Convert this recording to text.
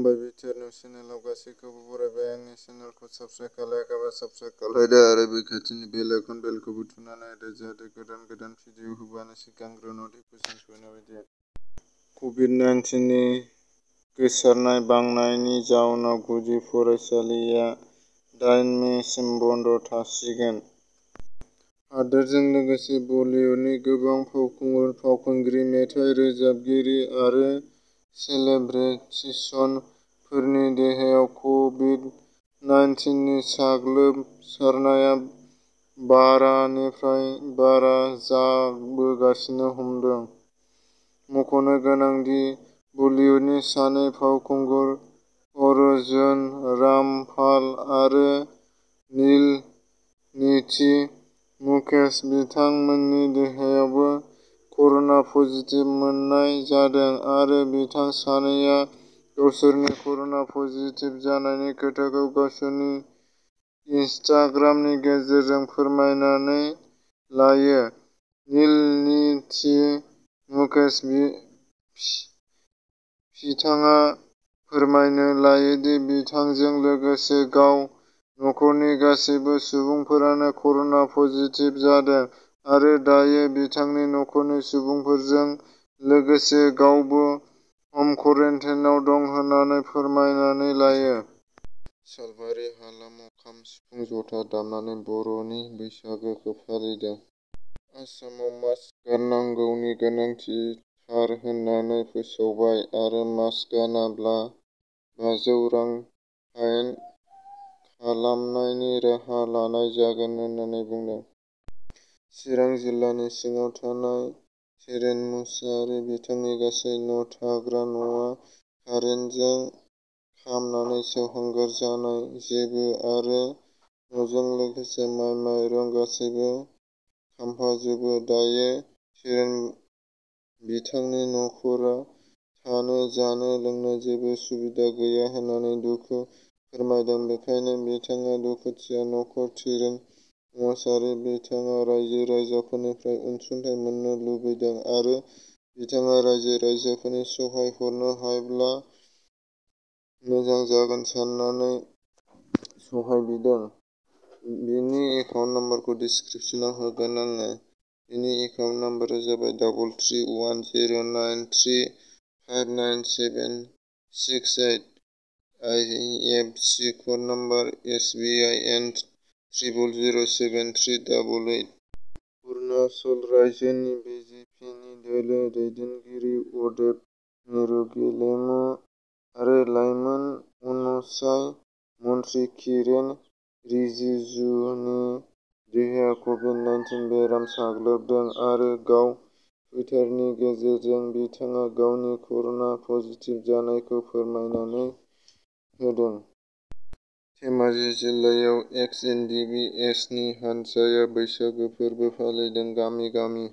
खुलुमबाय BTR news चेनेलाव गासैखौबो बरायबाय। आंनि चेनेलखौ साबस्क्राइब खालायाखैबा साबस्क्राइब खालायदो आरो बे खाथिनि बेल आइकन बेलखौबो थुनानै होदो जाहाथे गोदान भिडिअ होबानो सिगांग्रो नटिफिकेसन सहैनाय बायदि। कभिड-19 नि गोसारनाय बांनायनि जाउनाव गुदि फरायसालिया 8 मे सिम बन्द थासिगोन। हादोरजों लोगोसे बलिउडनि गोबां फावखुंगुर, फावखुंग्रि, मेथाइ रोजाबगिरि आरो सेलेब्रिटिसफोरनि देहायाव कभिड-19 नि साग्लोबसारनाया बारानिफ्राय बारा जाबोगासिनो हमदों। मख'नो गोनां दि बलिउडनि सानै फावखुंगुर अर्जुन रामपाल आरो नील निथि मुकेश बिथांमोननि देहायावबो कर'ना पजिटिभ मोननाय जादों आरो बिथां सानैया गावसोरनि कर'ना पजिटिभ जानायनि खोथाखौ गावसोरनि इनस्टाग्रामनि गेजेरजों फोरमायनानै लायो। नील निथि मुकेश बिथाङा फोरमायनो लायो दि बिथांजों लोगोसे गाव नखरनि गासैबो सुबुंफोरानो कर'ना पजिटिभ जादों आरो दायो बिथांनि नखरनि सुबुंफोरजों लोगोसे गावबो हम क्वारेन्टाइनआव दं होननानै फोरमायनानै लायो। सालबारि हालामाव खाम, सिफुं, जथा दामनानै बर'नि बैसागोखौ फालिदों। आसामाव मास्क गाननांगौनि गोनांथिथार होननानै फोसावबाय आरो मास्क गानाब्ला 500 रां फाइन खालामनायनि राहा लानाय जागोन होननानै बुंदों। चिरां जिल्लानि सिङाव थानाय धीरेन मुसाहारि बिथांनि गासै थाग्रा न'आ कारेन्टजों खामनानै सेवहांगार जानाय जेबो आरो न'जों लोगोसे माइ-माइरं गासैबो खामफाजोबो। दायो धीरेन बिथांनि नखरा थानो, जानो, लोंनो जेबो सुबिदा गैया होननानै दुखु फोरमायदों। बेखायनो बिथाङा दुखुथिया नखर धीरेन मुसाहारि बिथाङा रायजो-राजाफोरनिफ्राय अनसुंथाइ मोन्नो लुबैदों आरो बिथाङा रायजो-राजाफोरनि सहाय हरनो हाब्ला मोजां जागोन साननानै सहाय बिदों। बिनि एकाउन्ट नम्बरखौ डिस्क्रिप्शनाव होगोन आङो। बिनि एकाउन्ट नम्बरा जाबाय 331093597688। आइएफएससि कड नम्बर SBIN 00073888। अरुणाचल रायजोनि बिजेपिनि दोलो दैदेनगिरि अदेप मिरु, गेलेमु आरो लाइमोन उन्नयन मन्थ्रि किरेन रिजिजुनि देहायाव कभिड-19 बेराम साग्लोबदों आरो गाव टुइटारनि गेजेरजों बिथाङा गावनि कर'ना पजिटिभ जानायखौ फोरमायनानै होदों। धेमाजि जिल्लायाव एक्स-एनडिपिएसनि हानजाया बैसागु फोरबो फालिदों। गामि गामि